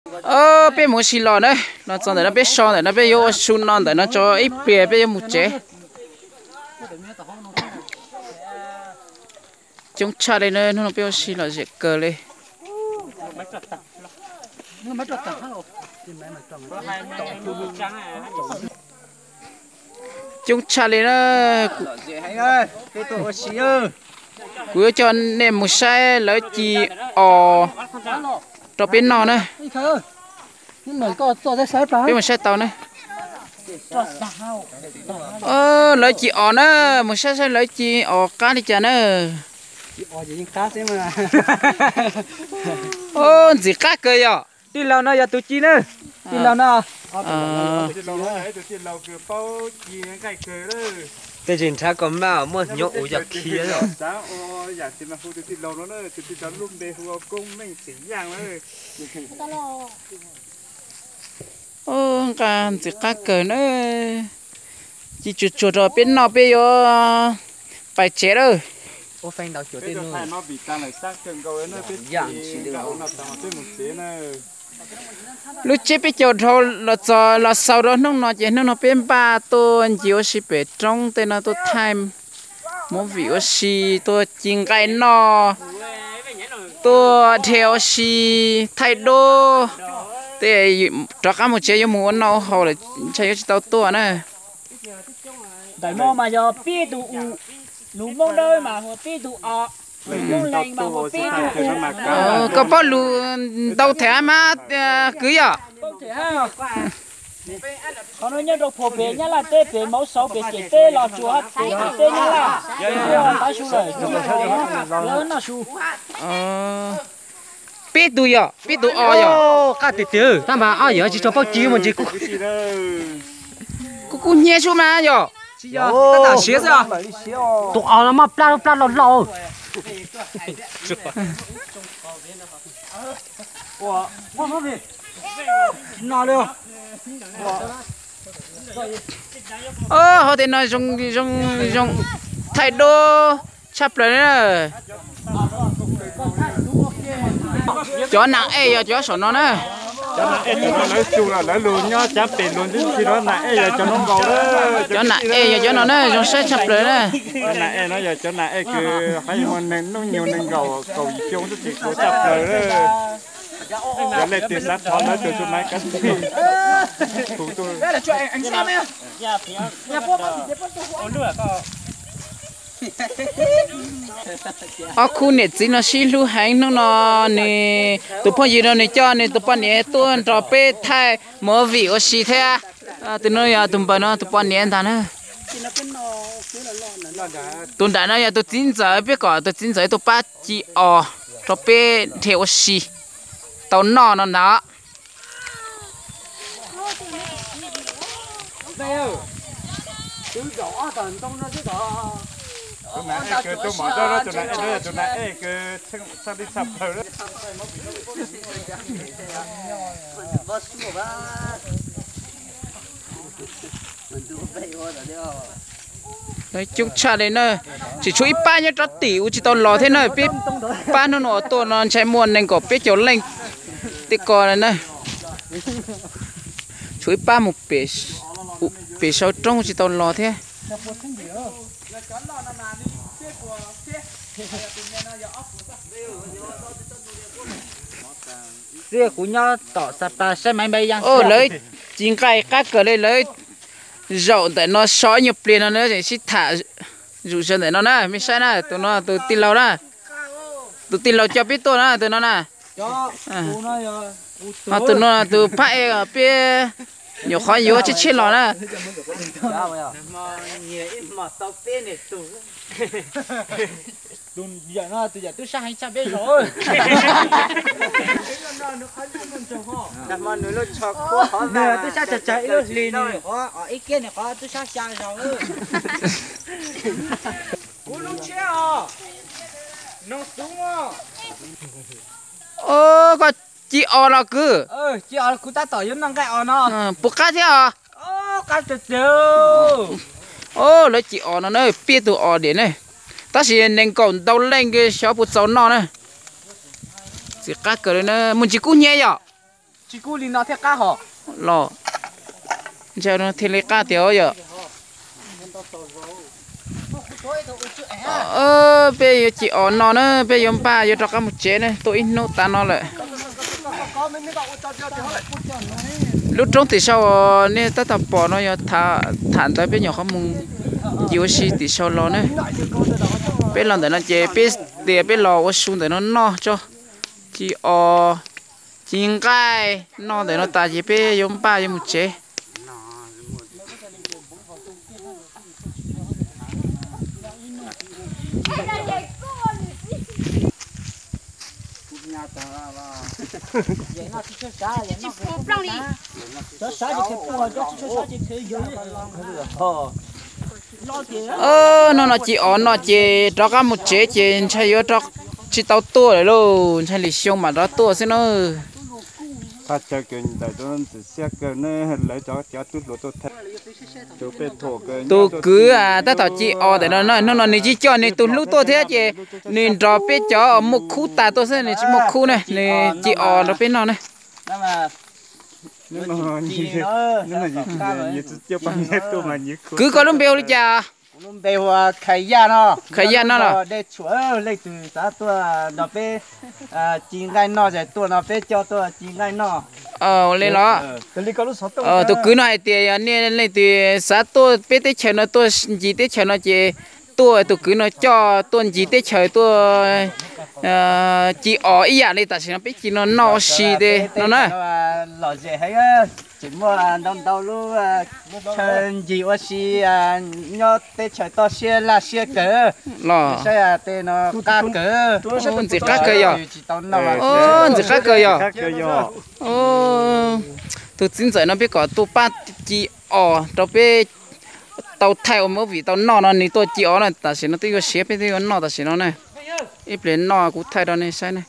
Peb mus ua si los na, los txog ntawm no peb so ntawm no peb yuav ua su no ntawm no tso ib pliag peb yuav mus tsev. Coob tshaj li na, hnub no peb ua si lom zem kawg li. Coob tshaj li na. Kuv yuav coj nej mus saib lawv ci os rau peb noj na. Peb mus saib tau na. Lawv ci os na, mus saib saib lawv ci os qab li cas na. Ntxim qab kawg yom. Tij laug no yog tus ci na. Tij laug no. Tej ntsis nrhav koj maj muaj hnyuv ua yog khiav. Nqa ntxim qab kawg na. Ci tsuag tsuag rau peb noj peb yuav pais tsev lawm. Lub tsiab peb caug dhau los txog los xaus rau hnub no ces hnub no peb npaj tuaj ncig ua si pem roob tej no tuaj thaij movie ua si, tuaj ci nqaij noj, tuaj dhia ua si, thaij duab. Tej rov qab mus tsev yuav mus ua noj ua haus lawm ntshai yuav tsis tau tuaj na. Ntawm no mas yog peb tug u, lus Hmoob dawb mas hu peb tug o, lus Hmoob Lees mas hu peb tug u. Koj paub lus ntau them mas kwv yom. Qhov no nyob rau phuam pem Nyab Laj teb pem Mauv Xauv pem Cem teb Los Tsuas pem Cem teb Nyab Laj. Tav su lawm, noj su. Peb tug yog peb tug o yog. Qab tiag tiag, tab mas ob yawm tsis tau paub ci mus ntsis kuj, kuj kub hnyiab sub mas yog. Tab tam siav xwb. Tus o no maj plab lub plab loj loj. Hauv tej no zoo zoo, thaij duab tshaj plaws na. Cov nas ej yog cov saum no na. Cov nas ej no lawv lus nyob cov pem lus ntxhi no, nas ej yog cov no nkaus. Cov nas ej yog cov no na, zoo saib tshaj plaws na. Cov nas ej no yog cov nas ej kws hab muaj neeg hnub nyoog nees nkaum kaum yim xyoo xwb ces kuv tshaj plaws. Yog leej twg xav thov lawv tus tus maiv kab hu tuaj. Ob khub niam txiv no sib hlub heev, hnub no nws tus phooj ywg no nws coj nws tus poj niam tuaj nrog peb thaij movie ua si thiab. Tus no yog tus npawg no tus poj niam ntag na. Tus nram no yog tus txiv ntxawm, peb kom tus txiv ntxawm tuaj pab ci os rau peb dhia ua si tau noj no ntag. Lawv coob tshaj li na. Tseem tshuav ib pab nyob rov tim ua tsis tau los thiab na. Peb pab hnub no tuaj no ntshai muaj nees nkaum peb caug leej tej ko na. Tshuav ib pab mus pem saum roob ua tsis tau los thiab. Xib kuv nyob tom Xa Pas saib maiv npab yaj. Lawv ci nqaij qab kawg li, lawv zaum ntawm no so ib nyuag pliag no na, sib tham zuj zus ntawm no na, mej saib na, tus no tus tij laug na, tus tij laug coj peb tuaj na, tus no na. Tus no tus phab ej peb nyuam qhuav yuav tshiab tshiab los na. Tus yawm no tus yawm tub sab heev tshaj peb zaum. Nws tub sab tsawg tsawg ib lub hlis nws qhov ib kiab nws qhov tub sab xya zaus. Kuv lub tshiab os, noog tub os. Koj ci os los kwv? Ci os, kuv tab tom yuav noj nqaij os no. Puas qab thiab os? Qab tiag tiag. Lawv ci os no na, peb tug os diam ne, tab sis nees nkaum ntau leej xyov puas txaus noj na. Txiv qab kawg li na, mus ntsis kub hnyiab yom. Tsis kub li no thiaj qab hos. Los, ntshai no thiaj li qab tiag yom. Peb yuav ci os no na, peb yuav npaj yuav rov qab mus tsev ne, tuaj ib hnub tas no lawm. Lub roob tim saum nej tab tom pom no yog tham ntawd peb nyuam qhuav mus ncig ua si tim saum los ne. Peb los ntawm no ces peb tias peb los ua su ntawm no noj tso. Ci os, ci nqaij noj ntawm no tas ces peb yuav npaj yuav mus tsev. Hnub no ci os no ces rov qab mus tsev ces ntshai yuav tsis tau tuaj lawm lauj, ntshai lwm xyoo mam rov tuaj xwb na. Tus kwv tab tom ci os ntawm no, hnub no nws tsis coj nws tus hlub tuaj thiab ces nws nrog peb cov muaj khub tas tuaj xwb, nws tsis muaj khub ne, nws ci os nrog peb noj ne. Kwv, koj lub npe hu li cas? Khav Yaj no los. Leej twg xav tuaj nrog peb ci nqaij noj ces tuaj no peb coj tuaj ci nqaij noj. Ua li los, tus kwv no hais tias yog nej leej twg xav tuaj peb teb chaws no tuaj ncig teb chaws no ces tuaj, tus kwv no coj tuaj ncig teb chaws tuaj ci os ib yam li tam sim no peb ci no noj ua si no na. Lom zem heev, tseem muaj ntau ntau lub chaw ncig ua si nyob teb chaws toj siab laj siab kawg. Los, saib tej no qab kawg. Ntxim qab kawg yog. Ntxim qab kawg yog. Tus txiv ntxawm no peb kom tuaj pab ci os rau peb tau thaij ua movie tau noj no, nws tuaj ci os no tam sim no twb yuav siav, peb twb yuav noj tam sim no na. Ib pliag noj kuv thaij rau nej saib ne.